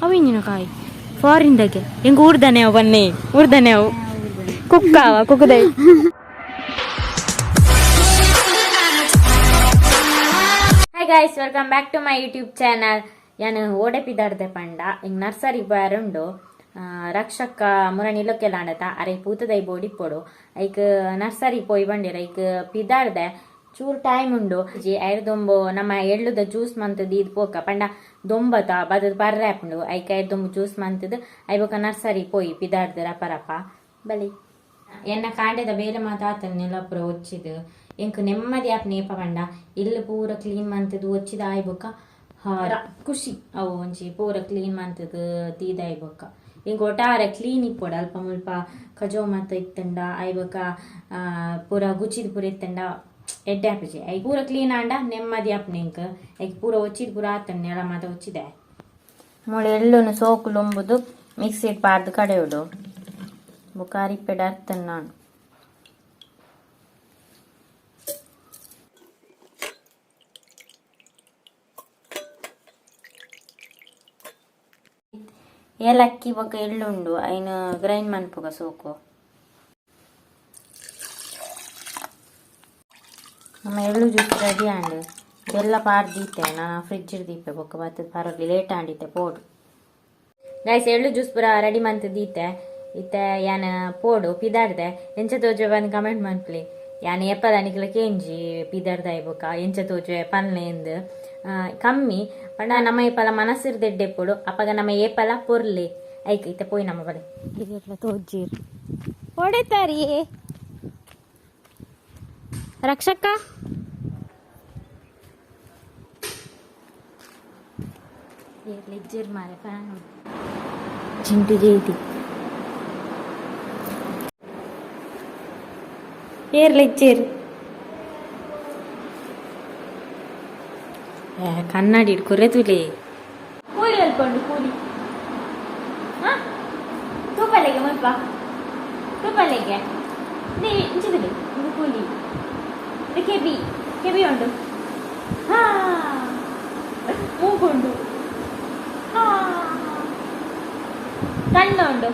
ಅವಿಂಜಿನ ಕಾಯಿ ಫಾರಿನ್ ದಾಗೆ ಎಂಕ್ ಊರ್ದನೆ ಅವು ಬನ್ನಿ ಊರ್ದನೆ ಅವು ಕುಕ್ಕಾವ ಕುಕ್ಕುದೈ. Hi guys, welcome back to my YouTube channel. ಯಾನ್ ಓಡೆ ಪಿದಾಡ್ದೆ ಪಂಡ ಇಂಗ್ ನರ್ಸರಿ ಬಾರುಂಡು. ರಕ್ಷಕ್ಕ ಮುರ ನಿಲೊಕ್ಕೆಲಾಂಡತ ಅರೆ ಪೂತದೈ ಬೋಡಿಪ್ಪೊಡು ಐಕ್ ನರ್ಸರಿ ಪೋಯಿ ಬಂಡಿರ. ಐಕ್ ಪಿದಾಡ್ದೆ, ಚೂರು ಟೈಮ್ ಉಂಡು ಜಿ. ಐರ್ ದೊಂಬು ನಮ್ಮ ಎಳ್ಳುದ ಜ್ಯೂಸ್ ಮಂತದ್ ಇದು ಪೋಕ ಪಂಡ ದೊಂಬತ ಬದದ್ ಪರ್ರೆ ಆಪುಂಡು. ಐಕ್ ಐರ್ ದೊಂಬು ಜ್ಯೂಸ್ ಮಂತದ್ I ಬೊಕ ನರ್ಸರಿ ಪೋಯಿ ಪಿದಾಡ್ದೆ. ರಪ ರಪ ಬಲಿ. ಎನ್ನ ಕಾಂಡೆದ ಬೇಲೆ ಮಾತ ನೆಲಪುರ ಒಚ್ಚಿದ್ ಎಂಕ್ ನೆಮ್ಮದಿ ಆಪುನ ಏಪ ಪಂಡ ಇಲ್ಲ್ ಪೂರ ಕ್ಲೀನ್ ಮಂತದ್ ಒಚ್ಚಿದ ಆಯ್ ಬೊಕ್ಕ ಹಾರ ಖುಷಿ. ಅವು ಒಂಜಿ ಪೂರ ಕ್ಲೀನ್ ಮಂತದ್ ದೀದಾಯ್ ಬೊಕ್ಕ ಎಂಕ್ ಒಟ್ಟಾರೆ ಕ್ಲೀನ್ ಇಪ್ಪೊಡು. ಅಲ್ಪ ಮುಲ್ಪ ಕಜವು ಮಾತ ಇತ್ತಂಡ ಆಯ್ ಬೊಕ್ಕ ಪೂರ ಗುಚ್ಚಿದ್ ಪೂರ ಇತ್ತಂಡ ಎಡ್ಡೆ ಆಪುಜಿ. I ಪೂರ ಕ್ಲೀನ್ ಆಂಡ ನೆಮ್ಮದಿ ಆಪುನ ಎಂಕ್. ಐಕ್ ಪೂರ ಒಚ್ಚಿದ್ ಪೂರ ಆತಂಡ್, ನೆಲ ಮಾತ ಒಚ್ಚಿದೆ. ಮೂಳು ಎಳ್ಳುನು ಸೋಕು ಲೊಂಬುದು ಮಿಕ್ಸಿಡ್ ಪಾಡ್ದು ಕಡೆಯುಡು ಬೊಕ ಅರಿಪೆಡ್ ಅರ್ತನ್ ನಾನು. ಏಲಕ್ಕಿ ಬೊಕ ಎಳ್ಳುಂಡು, ಐನ್ ಗ್ರೈಂಡ್ ಮನ್ಪುಗ ಸೋಕು. ನಮ್ಮ ಎಳ್ಳು ಜ್ಯೂಸ್ ರೆಡಿ ಆಂಡ್. ಬೆಲ್ಲ ಪಾಡ್ ದೀತೆ ನಾನು ಫ್ರಿಜ್ ದೀಪೆ. ಬೊಕ್ಕ ಬತ್ತದ ಪರೊಲಿ, ಲೇಟ್ ಆಂಡಿತ್ತೆ ಪೋಡು. ಗೈಸ್, ಎಳ್ಳು ಜ್ಯೂಸ್ ಪೂರ ರೆಡಿ ಮಂತ್ ದೀತೆ. ಇತ್ತೆ ಯಾನ್ ಪೋಡು ಪಿದಾಡ್ದೆ. ಎಂಚ ತೋಜುವೆ ಬಂದು ಕಮೆಂಟ್ ಮನ್ಪುಲಿ. ಯಾನ್ ಏಪಲ ನಿಕ್ಲ ಕೇಂಜಿ, ಪಿದಾಡ್ದಾಯ್ ಬೊಕ ಎಂಚ ತೋಜುವೆ ಪನ್ಲೆ ಇಂದ್. ಕಮ್ಮಿ ಪಂಡ ನಮ್ಮ ಏಪಲ ಮನಸ್ಸಿರ್ದ್ ಎಡ್ಡೆ ಇಪ್ಪೊಡು, ಅಪಗ ನಮ್ಮ ಏಪಲ ಪೊರ್ಲೆ. ಐಕ್ ಇತ್ತೆ ಪೋಯಿ ನಮ್ಮ ಬಲೆ. ಇರೆಗ್ಲ ತೋಜ್ಜೀರ್ ಹೊಡೆತಾರಿಯೇ ರಕ್ಷಕ್ಕ. ಲೆಜ್ಜರ್ ಮಾರೆ ಫ್ಯಾನ್ ಚಿಂಟು ಜೈತಿ ಏರ್ ಲೆಜ್ಜೇರ್. ಕನ್ನಡಿ ಕುರೆ ತುಲೆ. ಕೂಲಿ ಅಲ್ಕೊಂಡು ಕೂಲಿ ತೂಪಲೆಗೆ ಮುಲ್ಪ ತೂಪಲೆಗೆ ಇಂಚಿದಲ್ಲಿ ಇದು ಕೂಲಿ, ಇದು ಕೆಬಿ ಕೆಬಿ ಉಂಡು. ಹಾ, ಮೂಗುಂಡು. ಹಾ, ಕಣ್ಣು ಉಂಡು,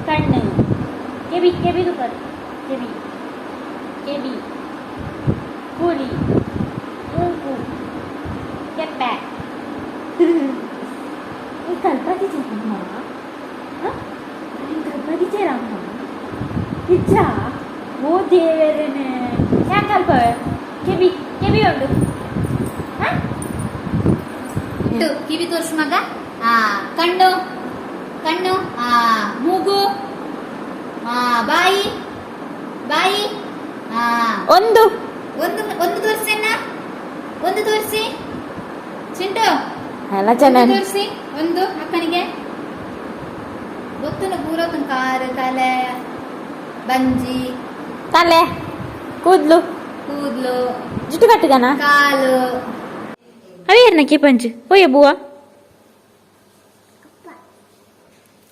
ಕಣ್ಣು. ಕೆಬಿ ಕೆಬಿ ತೂಪರ್ ಕೆಬಿ ಕೆಬಿ ಕೂಲಿ ಮೂಗು ಕೆಪ್ಪೆ. ಈ ಕಲ್ಪತಿ ಚೇರಮ್ಮ, ಕಲ್ಪತಿ ಚೇರಮ್ಮ ನಿಜ. ಓ ದೇವರೇನೆ, ಯಾಕೆ ಕಲ್ಪವೆ? ಕೆಬಿ ಕೆಬಿ ಉಂಡು. ಹಾ? ಕಿವಿ ತೋರ್ಸು ಮಗ. ಆ ಕಣ್ಣು ಕಣ್ಣು, ಆ ಮೂಗು, ಆ ಬಾಯಿ ಬಾಯಿ, ಆ ಒಂದು ಒಂದು ಒಂದು ತೋರಿಸಿ ಅಣ್ಣ, ಒಂದು ತೋರಿಸಿ ಚಿಂಟು. ಅಲ್ಲ. ಒಂದು ಚೆನ್ನಾಗಿ ತೋರಿಸಿ ಒಂದು ಅಕ್ಕನಿಗೆ. ಗೊತ್ತುನ ಪೂರ ಕಾರು, ತಲೆ, ಬಂಜಿ. ತಲೆ, ಕೂದ್ಲು. ಕೂದಲು. ಜುಟ್ಟು ಕಟ್ಟುಗನ. ಕಾಲು. ಅವೇರ್ನ ಪಂಚ್ ಪೋಯ ಬುವ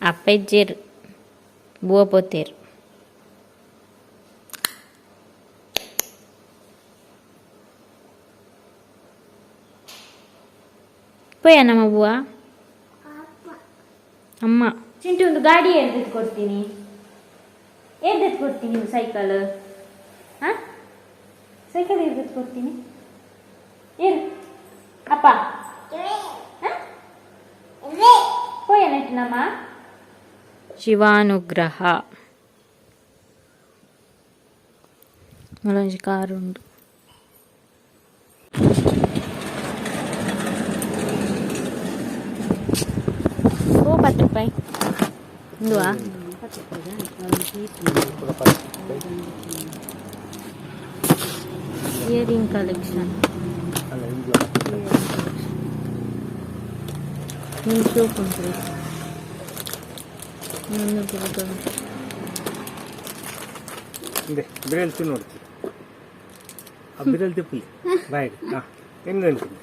ಅಪ್ಪ ಇಜ್ಜೇರು, ಬುವ ಪೋತೇರು. ಪೋಯ ನಮ್ಮ ಬುವ ಅಮ್ಮ. ಚಿಂಟು, ಒಂದು ಗಾಡಿ ಎರ್ದೆತ್ ಕೊಡ್ತೀನಿ, ಎರ್ದೆತ್ ಕೊಡ್ತೀನಿ. ಸೈಕಲ್, ಹಾ, ಸೈಕಲ್ ಎರ್ದೆತ್ ಕೊಡ್ತೀನಿ. ಏರು ಅಪ್ಪ. ಪೋಯ ನೆಟ್ಟಿನಮ್ಮ. ಶಿವಾನುಗ್ರಹ ಮೂಲೊಂಜಿ ಕಾರ್ ಉಂಡು. ಓ, 10 ರೂಪಾಯಿ ಇಂದುವಾ. Earring collection. ನಿಮ್ಮ ಸೋಪ್ ಉಂಟು. ಇನ್ನೊಂದು. ಇಂದೆ ಬಿರಲ್ ತಿನ್ನು ನೋಡ್ತಿ. ಆ ಬಿರಲ್ ತಿಪ್ಪಲಿ ಬಾಯ್. ಹಾಂ, ತಿನ್ನು ತಿನ್ನು.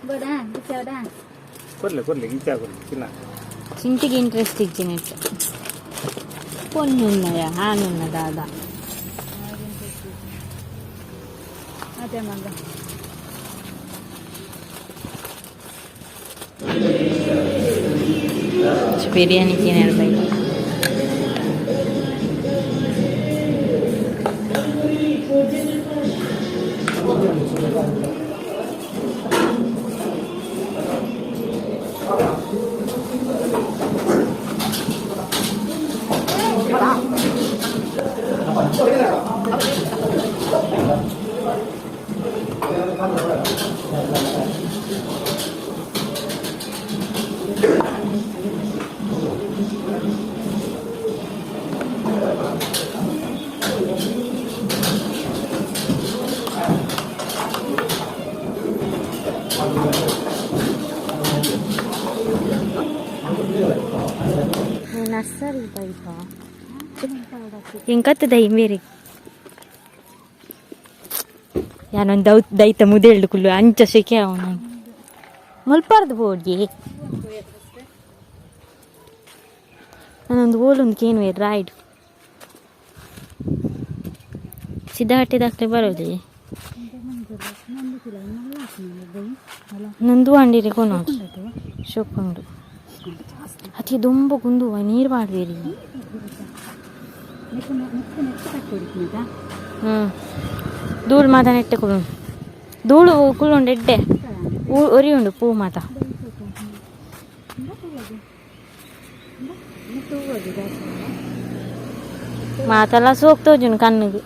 ಬೋಡ ಬಿಚ್ಚೋಡ. ಕೊರ್ಲೆ ಕೊರ್ಲೆ, ಈಚೆ ಕೊರ್ಲೆ ತಿನ್ನ. ಚಿಂಟಿಗೆ ಇಂಟ್ರೆಸ್ಟ್ ಇಜ್ಜಿ ನೆಟ್. ಪೊನ್ನುನ್ನಯ ಹಾನುನ್ನ ದಾದ. ಅದೇ ಮಗ. ಬಿರಿಯಾನಿ ತಿನ್ನಲು ಬೈ. ನರ್ಸರಿ ಬೈಪ. ಎಂಕತ್ತದ ಮೇರೆ. ಯಾನೊಂದು ದೌ ದೈತ ಮುದೆಳ್ದು ಕುಲ್ಲು ಅಂಚ ಸೆಕೆ ಅವನು ಮುಲ್ಪಾರ್ದು ಬೋಡ್ಗೆ. ನಾನೊಂದು ಓಲೊಂದು ಕೇನುವೆ ರಾಯ್ಡ್ ಸಿದ್ಧಹಟ್ಟಿದಾಕ್ಲೆ ಬರೋದು. ನಂದು ಅಂಡಿರಿ ಕೊನ ಶೋಕುಂಡು. ಅತಿ ದೊಂಬ ಗುಂದು ನೀರು ಬಾಡ್ಬೇರಿ. ಹ್ಞೂ, ಧೂಳು ಮಾತ ನೆಟ್ಟೆ ಕುಳ್ಳು, ಧೂಳು ಕುಳ್ಳುಂಡು. ಎಡ್ಡೆ ಒರಿ ಉಂಡು ಪೂ ಮಾತ. ಮಾತೆಲ್ಲ ಸೋಕ್ ತೋಜುಂಡು ಕಣ್ಣಿಗೆ.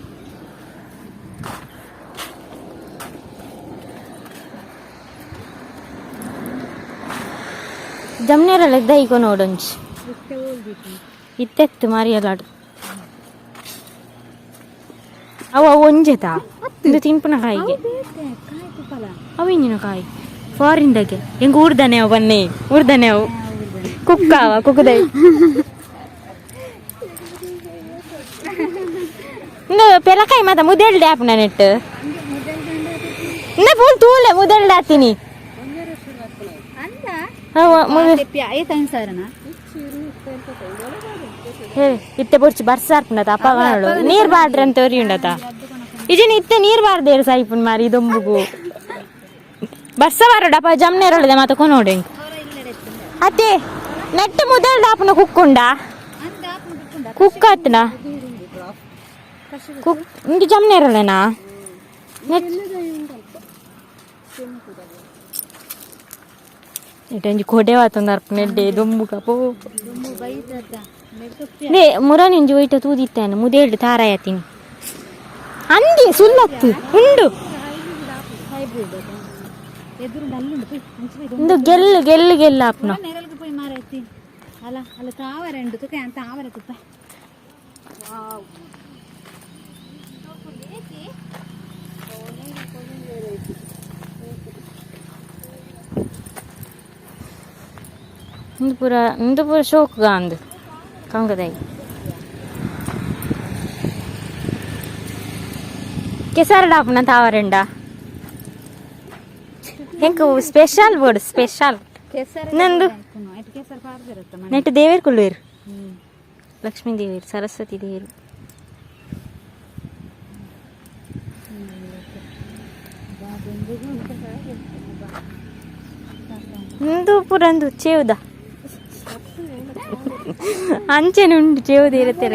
ಜಮ್ನೇರಲ್ಲ ದೈಕೊ ನೋಡೊಂಜಿ ಇತ್ತೆತ್ತು ಮಾರಿಯಲಾಡು. ಅವು ಅವು ಒಂಜೆತಾ ಇದು ತಿನ್ಪುನ ಕಾಯಿಗೆ. ಅವು ಇಂಜಿನ ಕಾಯಿ ಫಾರಿನ್ ದಾಗೆ ಹೆಂಗ ಊರ್ದಾನೆ ಅವು ಬನ್ನಿ ಊರ್ದಾನೆ ಅವು ಕುಕ್ಕಾವ ಕುಕ್ಕುದೈ. ಇಂದು ಪೆಲಕಾಯಿ ಮಾತ ಮುದೆಲ್ಡೆ ಆಪುನ ನೆಟ್ ಇನ್ನ ಪೂಲ್ ತೂಲೆ ಮುದೆಲ್ಡೆ ಆತೀನಿ. ಇತ್ತೆ ಬೊರ್ಚಿ ಬರ್ಸಾರ್ಪುಂಡತ ಅಪ್ಪ ಕಾಣೋಳು. ನೀರ್ ಬಾಡ್ರೆ ಅಂತ ಒರಿ ಉಂಡತ. ಇಜಿನ ಇತ್ತೆ ನೀರ್ ಬಾರ್ದೇರು ಸೈಪುನ್ ಮಾರಿ. ಇದೊಂಬುಗು ಬರ್ಸ ಬಾರಡಪ್ಪ. ಜಮ್ನೇರೊಳದೆ ಮಾತ ಕೊನೋಡೆ. ಅತ್ತೆ ನೆಟ್ಟ ಮುದೆಲ್ಡ ಆಪುನ ಕುಕ್ಕುಂಡ ಕುಕ್ಕ ಆತ್ನ ಕುಕ್. ಇಂದು ಜಮ್ನೇರೊಳೆನಾ ನೆಟ್ ಇಟೊಂಜಿ ಕೊಡೆ ವಾತೊಂದು ಅರ್ಪುನ ಎಡ್ಡೆ ದೊಂಬು ಕಪೋ ನೇ ಮುರನಿಂಜಿ ಒಯ್ಟ ತೂದಿತ್ತಾನೆ. ಮುದೇಲ್ಡ್ ತಾರಾಯತೀನಿ ಅಂದಿ ಸುಲ್ಲತ್ತು ಉಂಡು. ಇಂದು ಗೆಲ್ಲು ಗೆಲ್ಲು ಗೆಲ್ಲು ಆಪ್ನ. ಅಲ್ಲ ಅಲ್ಲ, ತಾವರೆ ಉಂಡು ತುಕ ತಾವರೆ ತುಪ್ಪ. ಇಂದು ಪೂರ ಇಂದು ಪೂರ ಶೋಕ್ ಅಂದು ಕಂಗದೈ. ಕೆಸರಡ ಆಪುನ ತಾವರೆಂಡ. ಎಂಕ್ ಸ್ಪೆಷಲ್ ಬೋರ್ಡ್ ಸ್ಪೆಷಲ್ ನಂದು. ನೆಟ್ ದೇವೇರ್ ಕುಳ್ಳುವೇರು, ಲಕ್ಷ್ಮೀ ದೇವೇರು, ಸರಸ್ವತಿ ದೇವರು. ಇಂದು ಪೂರ ಅಂದು ಚೇವುದ ಅಂಚೆನೆ ಉಂಡು. ಚೇವುದ ಇರುತ್ತೆ.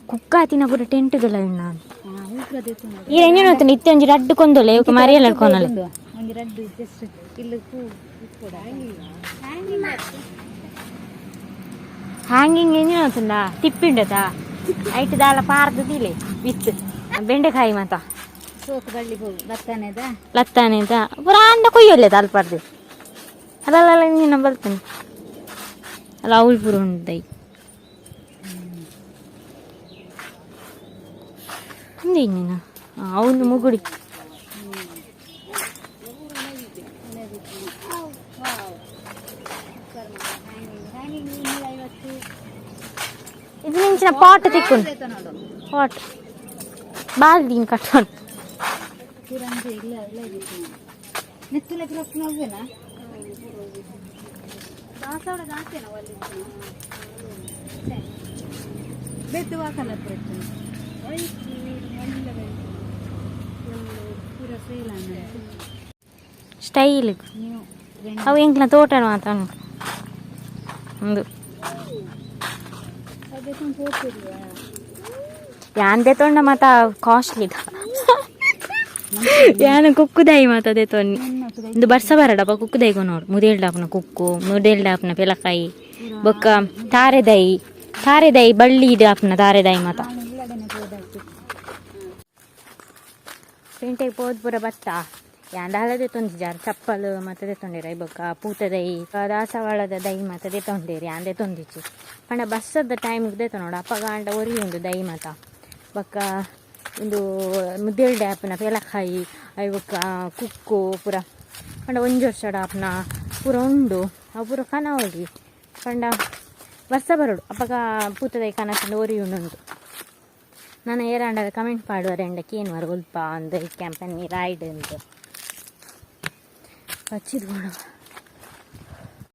ಕುಕ್ಕಾತಿನ ಪೂರ ಟೆಂಟ್ ದಲ್ಲ ನಾನು. ಈ ಎಂಜಿನ ಹೊತ್ತು ಇತ್ತೆ ಒಂಜಿ ರಡ್ಡು ಕೊಂದೊಲೆ ಇವಾಗ ಮರಿಯಲ್ಲ ಕೊನಲೆ. ಒಂಜಿ ರಡ್ಡು ಜಸ್ಟ್ ಇಲ್ಲಿ ಪೂ. ಹ್ಯಾಂಗಿಂಗ್ ಎಂಜಿನ ಹೊತ್ತುಂಡ ತಿಪ್ಪಿಂಡತಾ ಐಟ್ ದಾಲ ಪಾರ್ದು ದಿಲೆ ವಿತ್ ಬೆಂಡೆಕಾಯಿ ಮಾತ. ಸೋಕು ಬಳ್ಳಿ ಪೂ ಬತ್ತಾನೆದ. ಲತ್ತಾನೆ ಅಂತ ಪೂರ ಅಂಡ ಕೊಯ್ಯೊಲ್ಲೆ ಅಲ್ಪರ್ದು. ಅಲ್ಲಲ್ಲ, ನೀನು ಬಲ್ತಾನೆ ಅಲ್ಲ. ಅವಳು ಪೂರ ಉಂಟು. ಅಂದೆ ನೀನು ಅವನು ಮುಗುಡಿ. ಇದು ನಿಂಚಿನ ಪಾಟ್ ತಿಕ್ಕೊಂಡು ಪಾಟ್ ಬಾಲ್ದೀನ್ ಕಟ್ಟೋಣ. ನೆತ್ತುಲ ಅವ್ವೇನಾ ದಾಸವಾಳ ದಾಸೇನ ಒಲ್ಲಿ ಬೆದ್ದು ವಾಕಲ. ಸ್ಟೈಲ್. ಅವು ಎಂಕ್ಲ ತೋಟ ಮಾತ್ರ ಒಂದು. ಯಾಂದೆ ತೊಂಡ ಮಾತ ಕಾಸ್ಟ್ಲಿ. ಯಾನ ಕುಕ್ಕುದಾಯಿ ಮಾತ ತೊನ್ನಿ. ಇಂದು ಬರ್ಸ ಬರಡಪ್ಪ, ಕುಕ್ಕುದಾಯಿ ನೋಡು. ಮುದೇಲ್ಡಾಪನ ಕುಕ್ಕು, ಮುದೇಲ್ಡಾಪನ ಪೆಲಕಾಯಿ, ಬೊಕ್ಕ ತಾರೆದಾಯಿ. ತಾರೆದಾಯಿ ಬಳ್ಳಿ ಇದು ಆಪನ ತಾರೆದಾಯಿ ಮಾತ. ಪೇಂಟೆಗೆ ಪೋದ್ ಪೂರ ಬತ್ತ. ಯಾಂದಾಲದೆ ತೊಂದಿಜಾರ್, ಚಪ್ಪಲ್ ಮಾತ ತೊಂದಿರ. ಬೊಕ್ಕ ಪೂತ ದೈ, ದಾಸವಾಳದ ದೈ ಮಾತ ತೊಂದಿರಿ. ಯಾಂದೆ ತೊಂದಿಚ್ಚಿ ಪಂಡ ಬಸ್ಸದ ಟೈಮಿಗೆ ದೇತ ನೋಡು. ಅಪ್ಪಗ ಅಂಡ ಒರಿ ಉಂಡು ದೈ ಮಾತ. ಬೊಕ್ಕ ಉಂದು ಮುದ್ದೇಲ್ಡೆ ಆಪುನ ಪೆಲಕಾಯಿ, ಅಯ್ ಬೊಕ್ಕ ಕುಕ್ಕು ಪೂರ. ಪಂಡ ಒಂಜಿ ವರ್ಷಡ ಆಪುನ ಪೂರ ಉಂಡು. ಅವು ಪೂರ ಕನವೊಲಿ. ಪಂಡ ಬರ್ಸ ಬರೋಡು, ಅಪಗ ಪೂತದೈ ಕನಸಂಡ ಒರಿ ಉಂಡು. ನಾನು ಏರಾಂಡ ಕಮೆಂಟ್ ಪಾಡುವರೆ ಅಂಡ ಕೇನುವರ್ ಒಲ್ಪ ಅಂದ್ ಕ್ಯಾಂಪನಿ ರಾಯ್ಡ್ ಅಂದ್. ಪಚ್ಚಿದ್ ಕೊಡು.